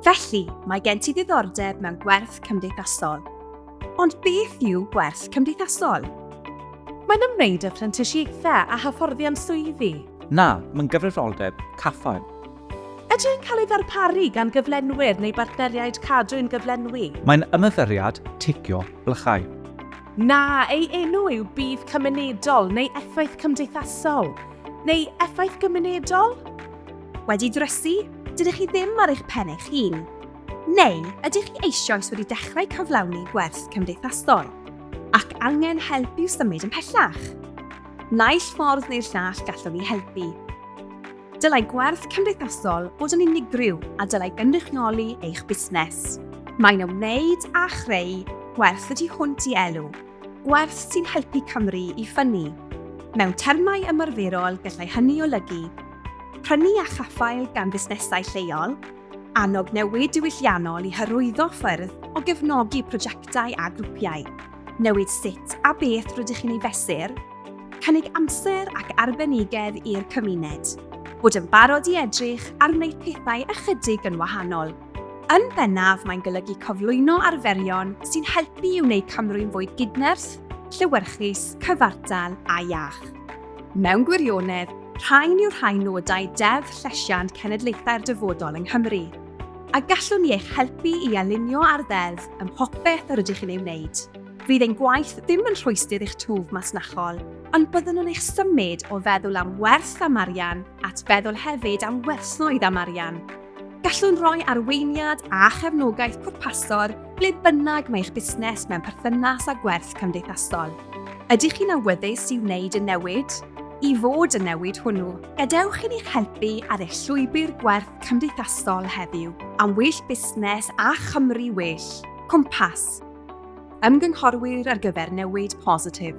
Felly, mae gen ti ddiddordeb mewn gwerth cymdeithasol. Ond beth yw gwerth cymdeithasol? Mae'n ymwneud â phrentisiaethau a hyfforddiant swyddi. Na, mae'n gyfrifoldeb caffael. Ydy e'n cael ei ddarparu gan gyflenwyr neu bartneriaid cadwyn gyflenwi? Mae'n ymyfyriad ticio blychau. Na, ei enw yw budd cymunedol neu effaith cymdeithasol. Neu effaith gymunedol? Wedi drysu? Dydych chi ddim ar eich pen eich hun. Neu ydych chi eisoes wedi dechrau cyflawni gwerth cymdeithasol ac angen help i'w symud ymhellach? Naill ffordd neu'r llall gallwn ni helpu. Dylai gwerth cymdeithasol fod yn unigryw a dylai gynrychioli eich busnes. Mae'n ymwneud â chreu gwerth y tu hwnt i elw, gwerth sy'n helpu Cymru i ffynnu. Mewn termau ymarferol gallai hynny olygu prynu a chaffael gan fusnesau lleol, annog newid diwylliannol i hyrwyddo ffyrdd o gefnogi prosiectau a grwpiau, newid sut a beth rydych chi'n ei fesur, Cynnig amser ac arbenigedd i'r cymuned. Bod yn barod i edrych ar wneud pethau ychydig yn wahanol. Yn bennaf, mae'n golygu cyflwyno arferion sy'n helpu i wneud Cymru'n fwy gydnerth, llewyrchus, cyfartal a iach. Mewn gwirionedd, rhain yw rhai nodau Deddf Llesiant Cenedlaethau'r Dyfodol yng Nghymru, a gallwn ni eich helpu i alinio â'r Ddeddf ym mhopeth yr ydych chi'n ei wneud. Fydd ein gwaith ddim yn rhwystr i'ch twf masnachol, ond byddwn yn eich symud o feddwl am werth am arian at feddwl hefyd am werthoedd am arian. Gallwn roi arweiniad a chefnogaeth pwrpasol ble bynnag mae eich busnes mewn perthynas â gwerth cymdeithasol. Ydych chi'n awyddus i wneud y newid? I fod y newid hwnnw, gadewch i ni'ch helpu ar eich llwybr gwerth cymdeithasol heddiw am well busnes a Chymru well. Cwmpas. Ymgynghorwyr ar gyfer newid positif.